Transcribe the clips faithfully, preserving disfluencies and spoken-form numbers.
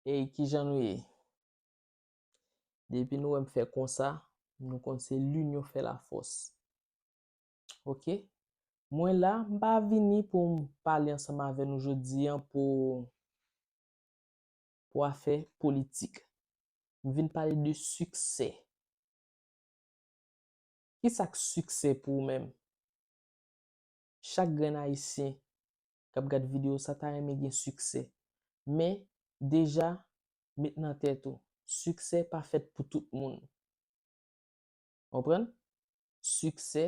Ey, kijan nou ye? Depi nou wè m fè konsa, nou konn se linyon fè lafòs. Oke? Mwen la, m pa vini pou m pale ansanm avè nou jodi a pou, pou afè politik. M vin pale de siksè. Kisa k siksè pou ou menm? Chak grenn Ayisyen k ap gad videyo sa ta renmen gen siksè. Men, deja, met nan tèt ou, siksè pa fèt pou tout moun. Konprann? Siksè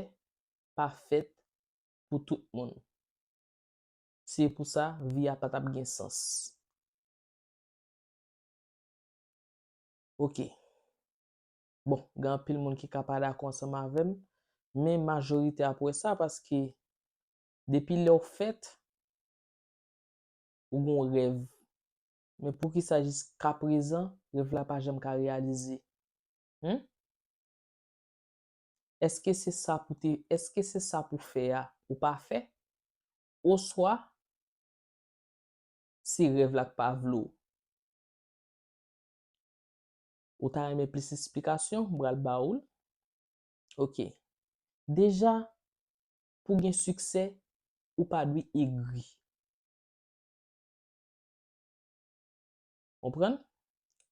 pa fèt pou tout moun. Se pou sa, vi a pa t ap gen sans. Oke. Bon, gen anpil moun ki ka pa dakò ansanm avè m, men majorite ap wè sa paske depi lè w fèt, ou gen yon rèv. Men poukisa jiskaprezan, rèv la pa janm ka reyalize? Hmm? Èske se sa pou te, èske se sa pou fè a, ou pa fè? Oswa, se rèv la k pa vle w? Ou ta renmen plis esplikasyon? M pral ba ou l. Oke. Deja, pou gen siksè, ou pa dwe egri. Konprann?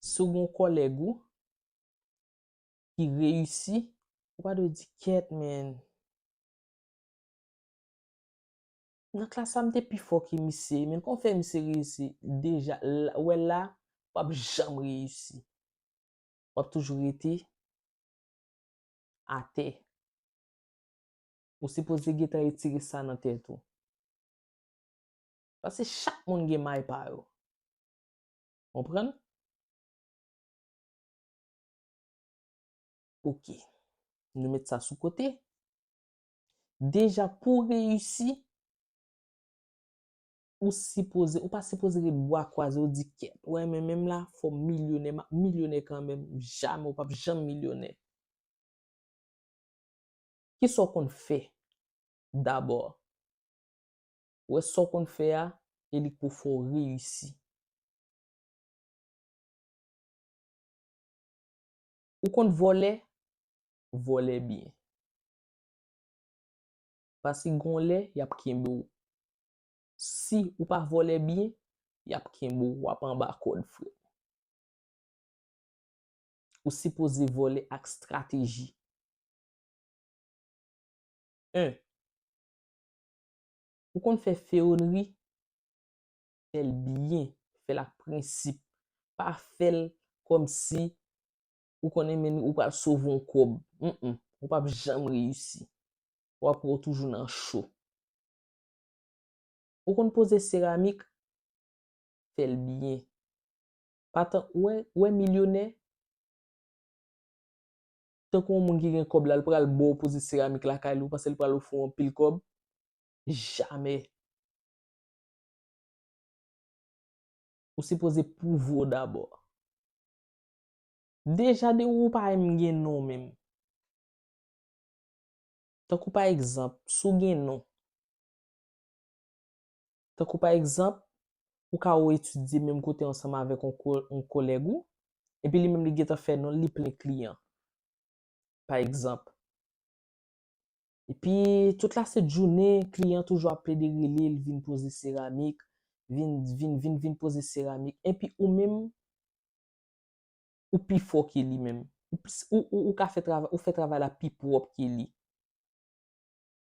Si w gen yon kòlèg ou ki reyisi, ou pa dwe di, "Kèt, men, nan klas la, m te pi fò ke misye, men kòman fè misye reyisi?" Deja, la, wè la, w ap janm reyisi. W ap toujou rete atè. Ou sipoze gentan retire sa nan tèt ou. Paske chak moun gen may pa yo. Konprann? Oke. Nou met sa sou kote. Deja pou w reyisi, ou sipoze, ou pa sipoze ret bwa kwaze, ou di, "Kèt, wè, men menm la, fò m milyonè, m ap milyonè kanmenm." Jamè, ou p ap janm milyonè. Kisa w konn fè dabò? Wè sa w konn fè a, e li k pou fè w reyisi. Ou konn vòlè? Vòlè byen. Paske gon lè, y ap kenbe w. Si ou pa vòlè byen, y ap kenbe w, w ap anba kòd, frè. Ou sipoze vòlè ak estrateji. En, ou konn fè fewonri? Fè l byen, fè l ak prensip. Pa fè l kòmsi ou konnen men ou pral sove yon kòb. Mm, mm, ou p ap janm reyisi. W ap wè w toujou nan cho. Ou konn poze seramik? Fè l byen. Pa tan, ou wè, ou wè milyonè? Tankou yon moun ki gen kòb la, l pral ba w poze seramik lakay li, ou panse l pral ofri w anpil kòb? Jamè. Ou sipoze pwouve w dabò. Deja de ou pa menm gen non menm. Tankou pa egzanp, si w gen non. Tankou pa egzanp, ou ka al etidye menm kote ansanm avèk yon ko-, yon kòlèg ou, epi li menm li gentan fè non l, li plen kliyan. Pa egzanp. Epi tout lasent jounen, kliyan toujou ap plede rele l, vin poze seramik, vin, vin, vin, vin poze seramik. Epi ou menm, ou pi fò ke li menm. Ou plis, ou, ou, ou ka fè travay, ou fè travay la pi pwòp ke li.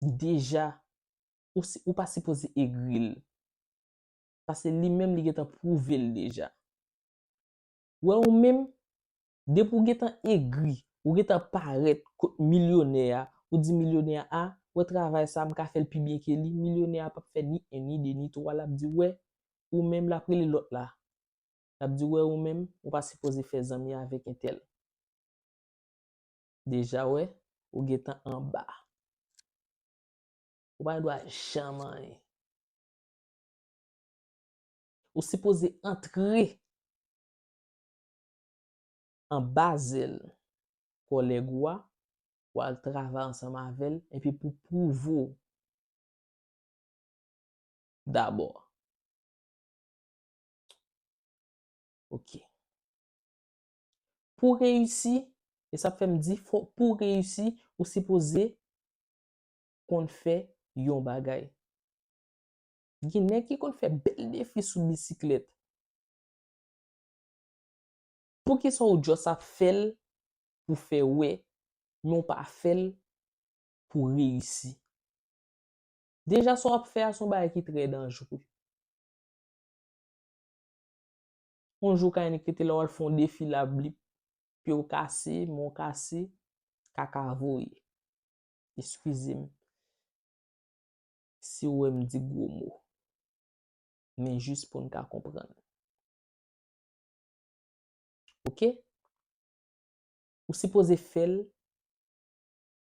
Deja, ou si, ou pa sipoze egri l. Paske li menm, li gentan pwouve l deja. Wè ou menm, depi w gentan egri, ou gentan parèt kot milyonè a, ou di milyonè a, "A, wè travay sa, m ka fè l pi byen ke li." Milyonè a p ap fè ni en, ni de, ni twa, l ap di, "Wè, ou menm," l ap rele lòt la. L ap di, "Wè, ou menm, ou pa sipoze fè zanmi avèk entèl." Deja, wè, ou gentan anba. Ou pa gen dwa janm anyen. Ou sipoze antre anba zèl kòlèg ou a, pou al travay ansanm avè l, epi pou pwouve w dabò. Ok. Pou reyisi, e sa fè m di, fò, pou reyisi, ou sipoze konn fè yon bagay. Gen nèg ki konn fè bèl defi sou bisiklèt. Poukisa w just ap fè l pou fè wè, men w pa fè l pou reyisi? Deja, sa w ap fè a se yon bagay ki trè danjre. Yon jou w ka enkyete lè w al fè yon defi la, blip, pye w kase, men w kase, kaka voye. Eskize m si w wè m di gwo mo, men jis pou n ka konprann. Ok? Ou sipoze fè l,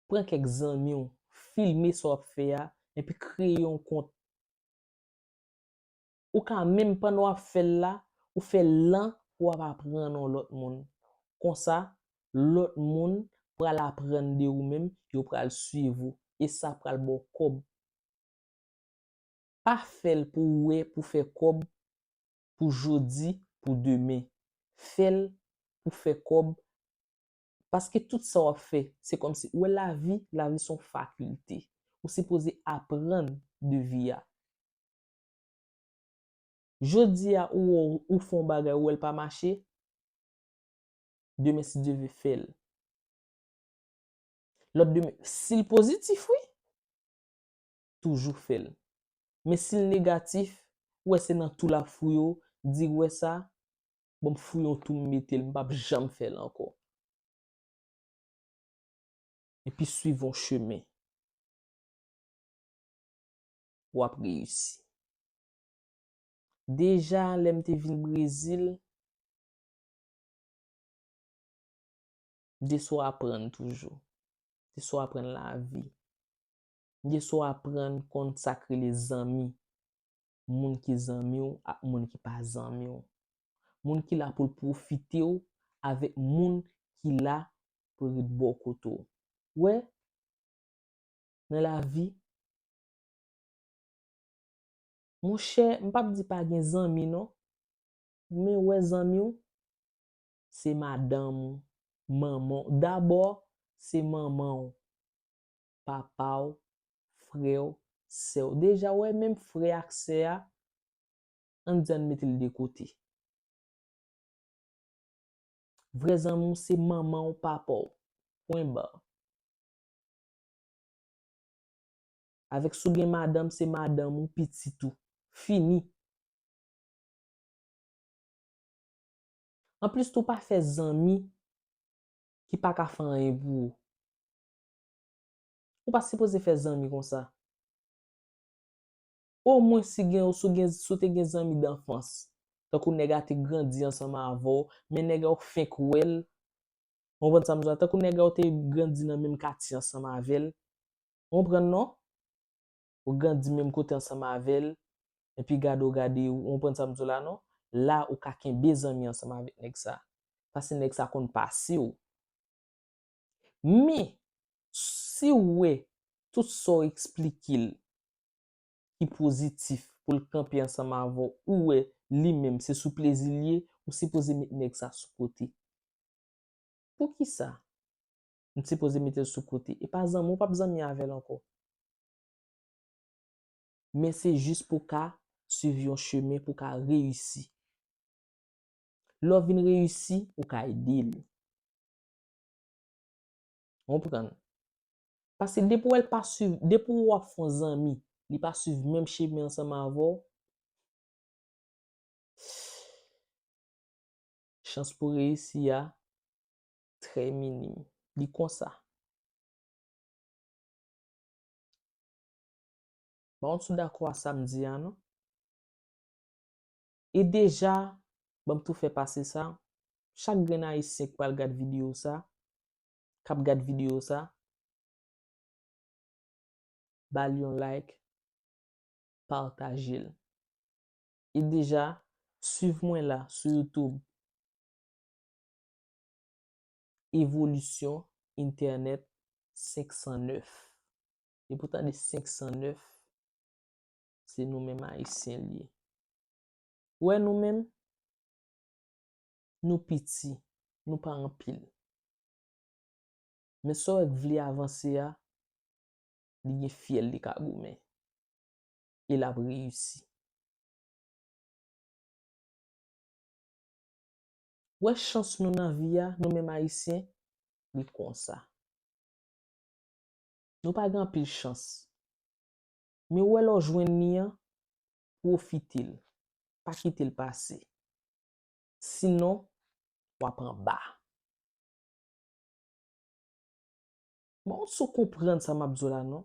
pran kèk zanmi w, filme sa w ap fè a, epi kreye yon kont. Ou ka menm pandan w ap fè l la, ou fè l lan pou w ap aprann yon lòt moun. Konsa, lòt moun pral aprann de ou menm, yo pral swiv ou, e sa pral ba w kòb. Pa fè l pou w wè, pou fè kòb, pou jodi, pou demen. Fè l pou fè kòb, paske tout sa w ap fè, se kòmsi, ou wè lavi, lavi se yon fakilte. Ou sipoze aprann de vi a. Jodi a, ou, ou fè yon bagay, ou wè l pa mache, demen, si Dye vle, fè l. Lòt demen, si l pozitif, wi, toujou fè l. Men si l negatif, ou wè se nan tou l ap fouye w, di, "W wè sa, bon, m fouye yon tou, m mete l, m p ap janm fè l ankò." Epi swiv yon chemen. W ap reyisi. Deja, lè m te vin Brezil, m te sou aprann toujou. M te sou aprann lavi. M te sou aprann konn sa k rele zanmi. Moun ki zanmi w ak moun ki pa zanmi w. Moun ki la pou l pwofite w avèk moun ki la pou l ret bò kote w. Wè, nan lavi, monchè, m p ap di pa gen zanmi non, men wè zanmi w, se madanm ou, manman w. Dabò, se manman w, papa w, frè w, sè w. Deja, wè, menm frè ak sè a, ann di ann mete l de kote. Vrè zanmi w se manman w, papa w. Pwen ba. Avèk si w gen madanm, se madanm ou, pitit ou. Fini. Anplis tou, pa fè zanmi ki pa ka fè anyen pou ou. Ou pa sipoze fè zanmi konsa. Omwen si gen, si w gen, si w te gen zanmi danfans, tankou nèg a te grandi ansanm avè w, men nèg a w fenk wè l, w konprann sa m di w la, tankou nèg a w te grandi nan menm katye ansanm avè l, w konprann non? Ou grandi menm kote ansanm avè l, epi gade w gade, w konprann sa m di w la non? La, ou ka kenbe zanmi ansanm avèk nèg sa. Paske nèg sa konn pase w. Men, si w wè tout sa w eksplike l ki pozitif pou l kanpe ansanm avè w, ou wè li menm se sou plezi l ye, ou sipoze met nèg sa sou kote. Poukisa m sipoze mete l sou kote? E pa zanmi, w p ap zanmi avè l ankò. Men se jis pou w ka swiv yon chemen, pou w ka reyisi. Lè w vin reyisi, ou ka ede l. Konprann? Paske depi w wè l pa swiv, depi w ap fè yon zanmi, li pa swiv menm chemen ansanm avè w, chans pou reyisi a trè minim. Li konsa. M pa konn si w dakò a sa m di a non. E deja, ban m tou fè pase sa, chak grenn Ayisyen k pral gad videyo sa, k ap gad videyo sa, ba l yon like, pataje l. E deja, swiv mwen la sou YouTube. Evolisyon Entènèt senk san nèf. Depi w tande senk san nèf, se nou menm Ayisyen l ye. Ou wè nou menm, Nou piti, nou pa anpil. Men sa w wè k vle avanse a, li gen fyèl li ka goumen. E l ap reyisi. Wè chans nou nan vi a, nou menm Ayisyen, li konsa. Nou pa gen anpil chans. Men w wè lè w jwenn li an, pwofite l. Pa kite l pase. Sinon, w ap anba. Bon, si w konprann sa m ap di w la non.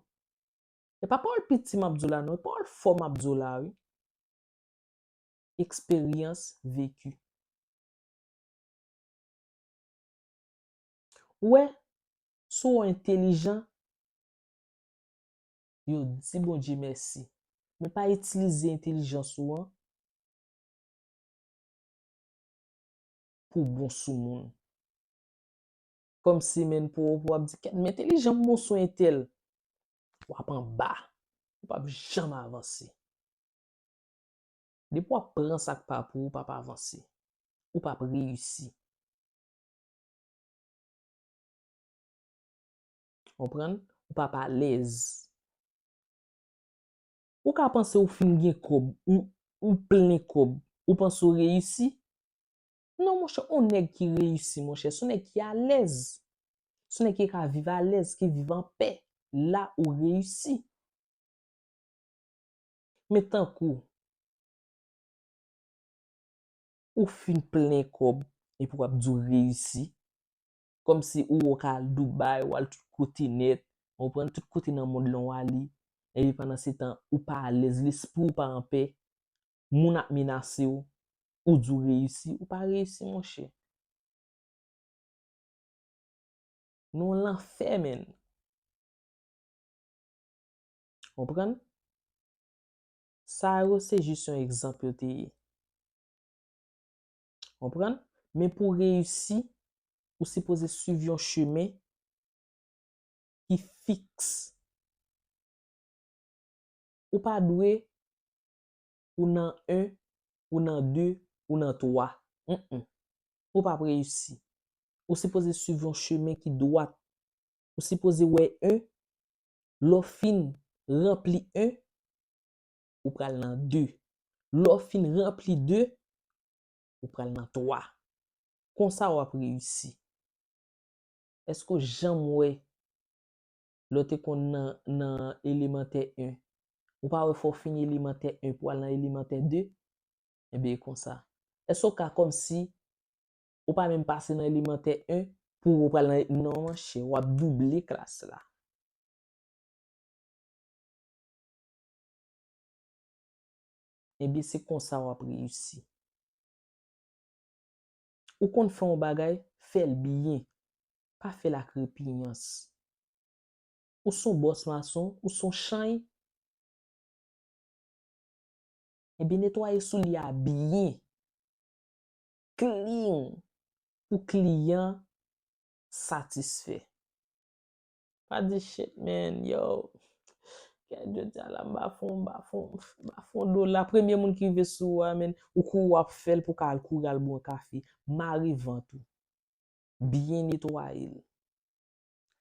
E pa pawòl piti m ap di w la non, e pawòl fò m ap di w la wi. Eksperyans veki. Ou wè, si w entelijan, yo di Bondye mèsi. Men pa itilize entelijans ou an pou bon sou moun. Kòmsi menm pou w ap di kèt m entelijan m bon sou entèl. W ap anba. Ou p ap janm avanse. Depi w ap pran sa k pa pou ou, w p ap avanse. Ou p ap reyisi. Konprann? Ou p ap alèz. Ou ka panse ou fin gen kòb, ou, ou plen kòb, ou panse ou reyisi? Non, monchè, on nèg ki reyisi, monchè, se on nèg ki alèz. Se on nèg ki ka viv alèz, ki viv anpè. La ou reyisi. Men tankou ou fin plen kòb epi w ap di w reyisi, kòmsi ou wè w ka al Dubai, w al tout kote nèt, w konprann, tout kote nan mond lan w ale, epi pandan se tan ou pa alèz, lespri w pa anpè, moun ap menase w, ou di w reyisi, ou pa reyisi, monchè. Nou lanfè, menn. Konprann? Sa yo se jis yon egzanp yo te ye. Konprann? Men pou w reyisi, ou sipoze swiv yon chemen ki fiks. Ou pa dwe ou nan en, ou nan de, ou nan twa. Mm-mm. Ou p ap reyisi. Ou sipoze swiv yon chemen ki dwat. Ou sipoze wè en, lè w fin ranpli en, ou pral nan de. Lè w fin ranpli de, ou pral nan twa. Konsa w ap reyisi. Èske w janm wè lè w te konn nan, nan elemantè en, ou pa wè fò w fin elemantè en pou w al nan elemantè de? Enben, e konsa. Èske w ka kòmsi ou pa menm pase nan elemantè en pou ou pral nan, non, monchè, w ap double klas la. Ebyen, se konsa w ap reyisi. Ou konn fè yon bagay, fè l byen. Pa fè l ak repinyans. Ou s on bòs mason, ou s on chany. Ebyen, netwaye soulye a byen. Clean. Pou kliyan satisfè. Pa di shit, man, yo. Kè jodi a la, m pa fon, m pa fon, m pa fon dola. Premye moun ki rive sou ou a, man, ou kouri w ap fè l pou w ka al kouri al bwè yon kafe. Mare vant ou. Byen netwaye l.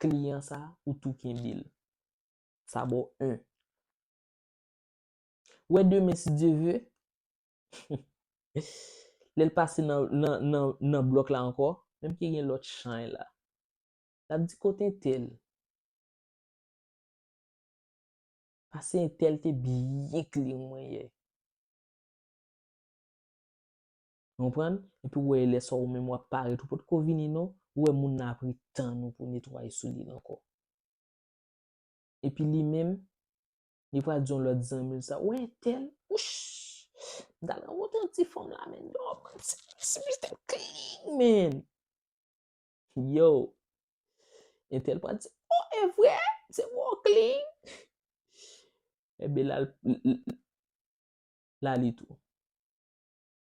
Kliyan sa, ou tou kenbe l. Sa ba w en. Ou wè demen, si Dye ve, lè l pase nan, nan, nan, nan blòk la ankò, menm ke gen lòt chany la, l ap di kote entèl. Pase entèl te byen clean mwen yè. Konprann? Epi w wè lè sa ou menm w ap parèt, ou potko vini non, ou wè moun nan ap ret tann ou pou netwaye soulye l ankò. Epi li menm, li pral di yon lòt zanmi l sa, ou wè entèl, wouch! M t al rankontre yon ti fanm la, men yo, man, se, se misye clean, man! Yo! Entèl pral di, oh, e vre? Se mwen w clean? Enben, l al, l, l, l ale tou.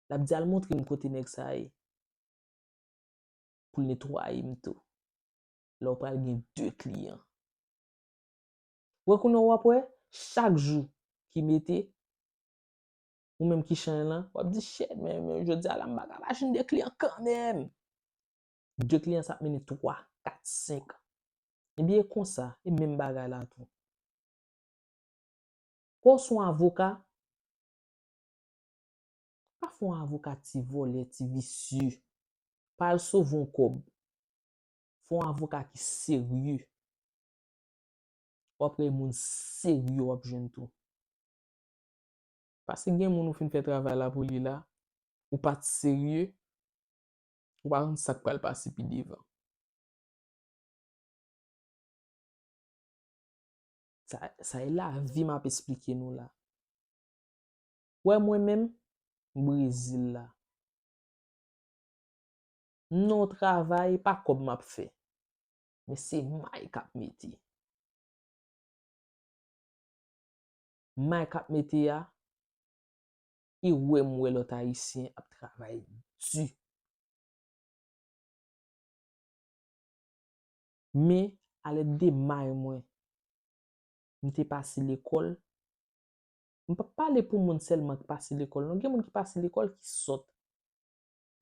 L ap di, al montre m kote nèg sa ye. Pou l netwaye m tou. Lè w pral gen de kliyan. Wè kounye a w ap wè, chak jou ki mete, Ou menm ki chan lan, w ap di, "Shit, men, men jodi a la, m pa ka pa jwenn de kliyan kanmenm." De kliyan sa ap mennen twa, kat, senk. Ebyen, e konsa, e menm bagay la tou. Kò w se yon avoka, pa fè yon avoka ti vòlè, ti visye. Pa al sove yon kòb. Fè yon avoka ki serye. W ap wè moun serye w ap jwenn tou. Paske gen moun ou fin fè travay la pou li la, ou pa t serye, ou pa konn sa k pral pase pi devan. Sa, sa e lavi m ap esplike nou la. Wè mwen menm, m Brezil la. M nan yon travay, pa kòb m ap fè. Men se may k ap mete. May k ap mete a, e wè m wè lòt Ayisyen ap travay di. Men, alèd de may mwen, m te pase lekòl. M p ap pale pou moun sèlman ki pase lekòl, non. Gen moun ki pase lekòl ki sòt.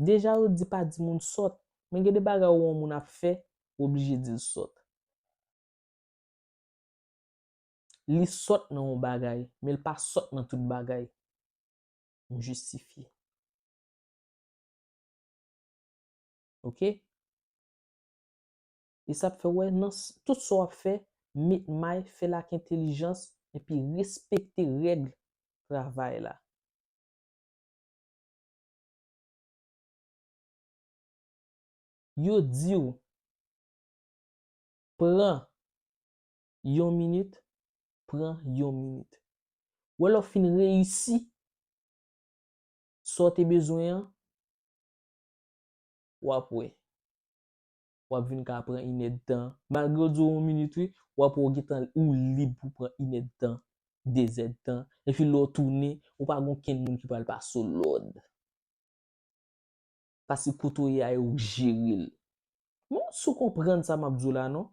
Deja, yo di pa di moun sòt, men gen de bagay ou wè yon moun ap fè, ou oblije di l sòt. Li sòt nan yon bagay, men l pa sòt nan tout bagay. M jistifye. Oke? E sa ap fè w wè nan s- tout sa w ap fè, met may, fè l ak entèlijans, epi respekte règ travay la. Yo di w, pran yon minit, pran yon minit. Wè lè w fin reyisi sa w te bezwen an, w ap wè. W ap vin ka pran inèdtan. Malgre w di w yon minit wi, w ap wè w gentan ou lib pou pran inèdtan, dezèdtan. Epi lè w tounen, ou pa gen okenn moun ki pral pase w lòd. Paske kote w ye a, e ou k jere l. Mwen si w konprann sa m ap di w la, non?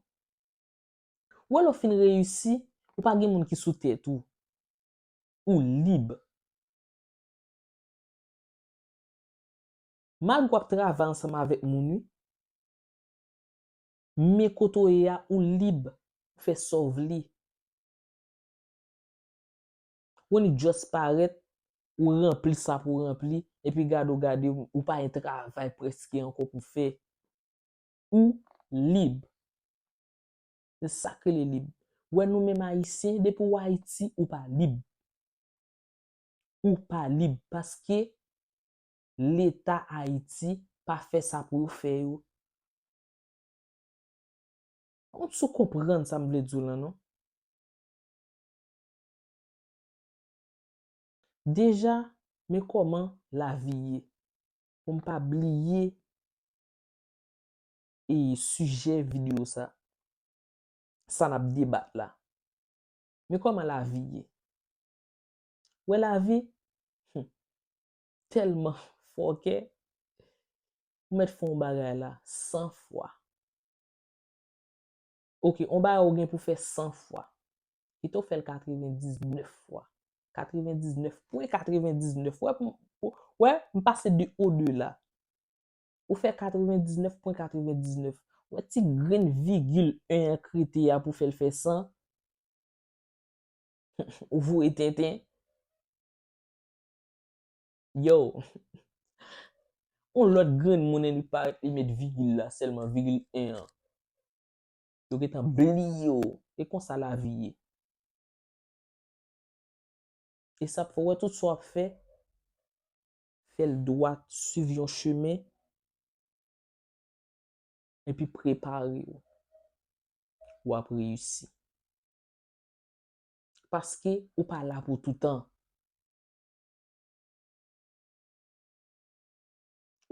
Wè lè w fin reyisi, ou pa gen moun ki sou tèt ou. Ou lib. Malgre w ap travay ansanm avèk moun, wi, men kote w ye a, ou lib pou fè sa w vle. Ou ni just parèt, ou ranpli sa pou w ranpli, epi gade w gade, ou pa gen travay prèske ankò pou fè. Ou lib. Se sa k rele lib. Wè nou menm Ayisyen, depi w Ayiti, ou pa lib. Ou pa lib paske Leta Ayiti pa fè sa pou yo fè yo. Kòm si w konprann sa m vle di w lan, non? Deja, men kòman lavi ye. Pou m pa bliye e sijè videyo sa, sa n ap debat la. Men kòman lavi ye. Wè lavi, hmm, tèlman fòkè, ou mèt fè yon bagay la san fwa. Oke, yon bagay ou gen pou fè san fwa. Kite w fè l katrevendiznèf fwa. Katrevendiznèf pwen katrevendiznèf. Wè, pou, pou, wè, m pase de odela. Ou fè katrevendiznèf pwen katrevendiznèf. Wè ti grenn vigil en an k rete a pou fè l fè san. Ou voye tenten. Yo. Yon lòt grenn moun li parèt li met vigil la sèlman, vigil en an. Yo gentan bliye w. E konsa lavi ye. E sa ap fè w wè tout sa w ap fè, fè l dwat, swiv yon chemen, epi prepare w. W ap reyisi. Paske ou pa la pou toutan.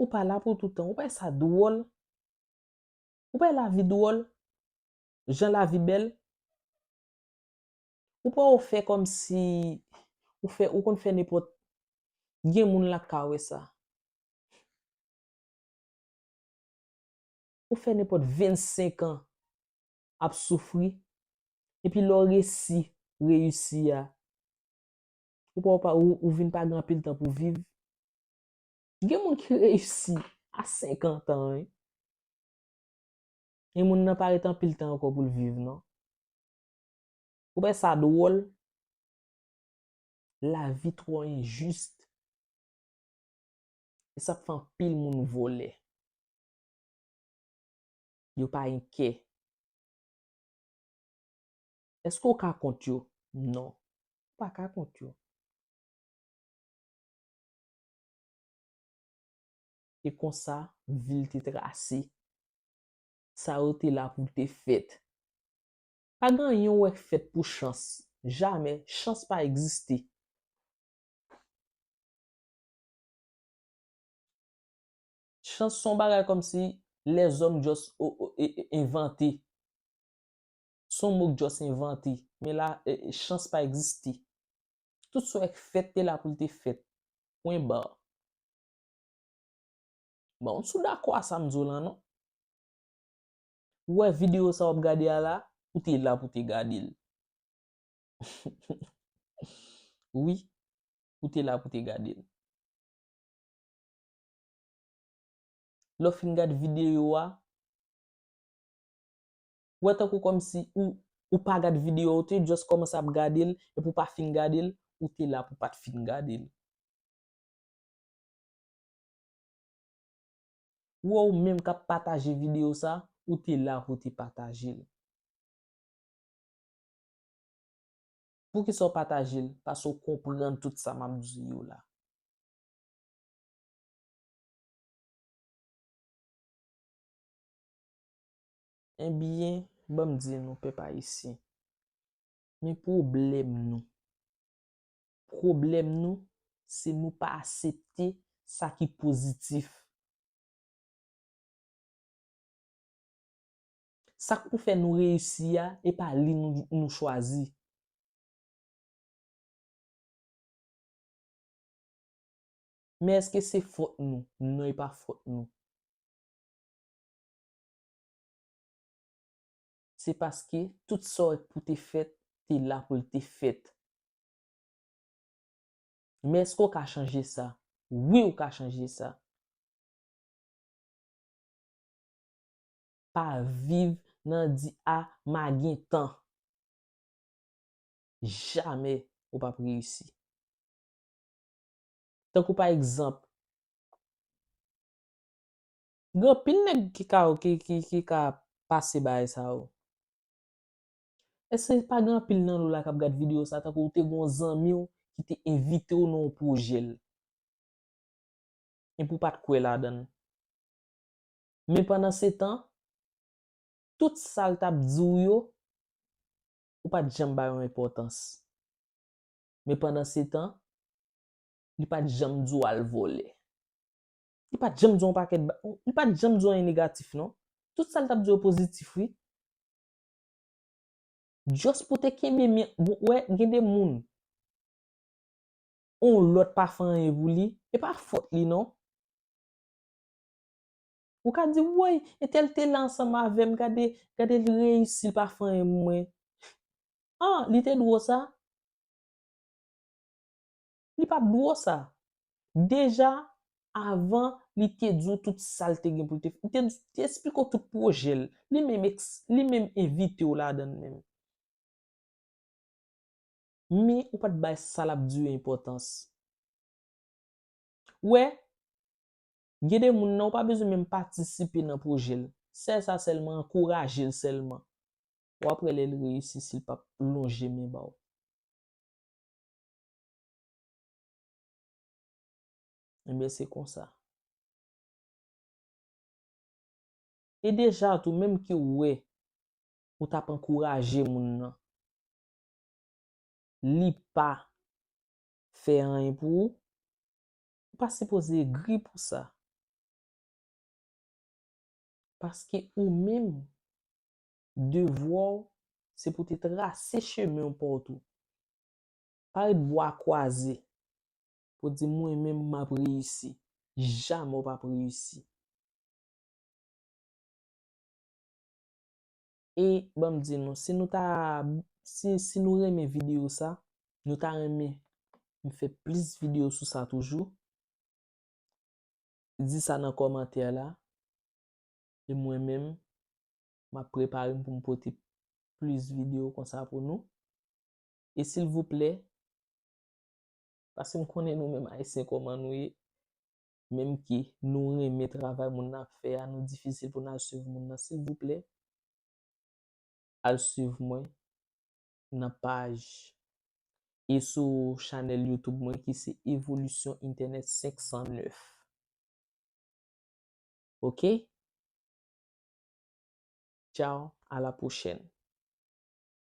Ou pa la pou toutan. Ou pa wè sa dwòl? Ou pa wè lavi dwòl? Jan lavi bèl? Ou pa wè ou fè kòmsi ou fè, ou konn fè nenpòt. Gen moun la k ka wè sa. Ou fè nenpòt vennsenk an ap soufri, epi lè w resi reyisi a, Ou pa, ou, ou vin pa gen anpil tan pou viv. Gen moun ki reyisi a senkant an, wi. E moun nan pa ret anpil tan ankò pou l viv, non. Ou wè sa dwòl? Lavi twò enjis. E sa ap fè anpil moun vòlè. Yo pa gen kè. Èske w ka kont yo? Non. Ou pa ka kont yo. E konsa, vi l te trase. Sa yo te la pou te fèt. Pa gen anyen w wè k fèt pou chans. Jamè. Chans pa egziste. Chans se yon bagay kòmsi lèzòm just o- o- e- e- envante. Se yon mo k just envante. Men la, e- e- chans pa egziste. Tout sa w wè k fèt te la pou l te fèt. Pwen ba. Bon, m sou dakò a sa m di w lan, non? Ou wè videyo sa w ap gade a la, ou te la pou te gade l. Wi, ou te la pou te gade l. Lè w fin gad videyo a, ou wè tankou kòmsi ou, ou pa gad videyo a, ou te just kòmanse ap gade l, epi ou pa fin gade l, ou te la pou w pa t fin gade l. Ou wè ou menm k ap pataje videyo sa, ou te la pou w te pataje l. Poukisa w pataje l? Paske w konprann tout sa m ap di yo la. Ebyen, ban m di nou, pèp ayisyen, men pwoblèm nou. Pwoblèm nou, se nou pa aksepte sa ki pozitif. Sa k pou fè nou reyisi a, e pa li nou, nou chwazi. Men èske se fòt nou? Non, e pa fòt nou. Se paske tout sa w wè k pou te fèt, te la pou l te fèt. Men èske w ka chanje sa? Wi, w ka chanje sa. Pa viv nan di, "A, m a gen tan." Jamè ou p ap reyisi. Tankou pa egzanp, gen anpil nèg ki ka, ki, ki, ki ka pase bagay sa yo. Èske pa gen anpil nan nou la k ap gad videyo sa, tankou ou te gen yon zanmi w ki te envite w nan yon pwojè l, epi w pa t kwè ladan l? Men pandansetan, tout sa l t ap di w yo, ou pa t janm ba yo enpòtans. Men pandansetan, li pa t janm di w al vòlè. Li pa t janm di w yon pakèt ba-, li pa t janm di w anyen negatif, non. Tout sa l t ap di w pozitif, wi. Just pou te kenbe men, bon, wè, gen de moun, yon lòt pa fè anyen pou li, e pa fòt li, non. Ou ka di, "Woy, entèl te la ansanm avè m, gade, gade l reyisi, l pa fè anyen pou mwen." Ah, li te dwe sa? Li pa t dwe sa. Deja, avan, li te di w tout sa l te gen pou l te fè. Li te, te eksplike w tout pwojè l. Li menm eks-, li menm envite w ladan l menm. Men ou pa t bay sa l ap di yo enpòtans. Ou wè, gen de moun nan, ou pa bezwen menm patisipe nan pwojè l. Sèl sa sèlman, ankouraje l sèlman. W ap wè lè l reyisi, si l p ap lonje men ba w. Ebyen, se konsa. E deja tou, menm ke w wè ou t ap ankouraje moun nan, li pa fè anyen pou ou, ou pa sipoze egri pou sa. Paske ou menm, devwa w, se pou te trase chemen w pa w tou. Pa ret bra kwaze pou di, "Mwen menm, m ap reyisi." Jamè w p ap reyisi. E ban m di nou, si nou ta, si, si nou renmen videyo sa, nou ta renmen m fè plis videyo sou sa toujou. Di sa nan kòmantè la. E mwen menm, m ap prepare m pou m pote plis videyo konsa pou nou. E silvouplè, paske m konnen nou menm Ayisyen kòman nou ye, menm ke nou renmen travay moun nan ap fè a, nou difisil pou n al swiv moun nan, silvouplè, al swiv mwen nan paj e sou chanèl YouTube mwen ki se Evolisyon Entènèt senk san nèf. Ok? Tchao, à la prochaine.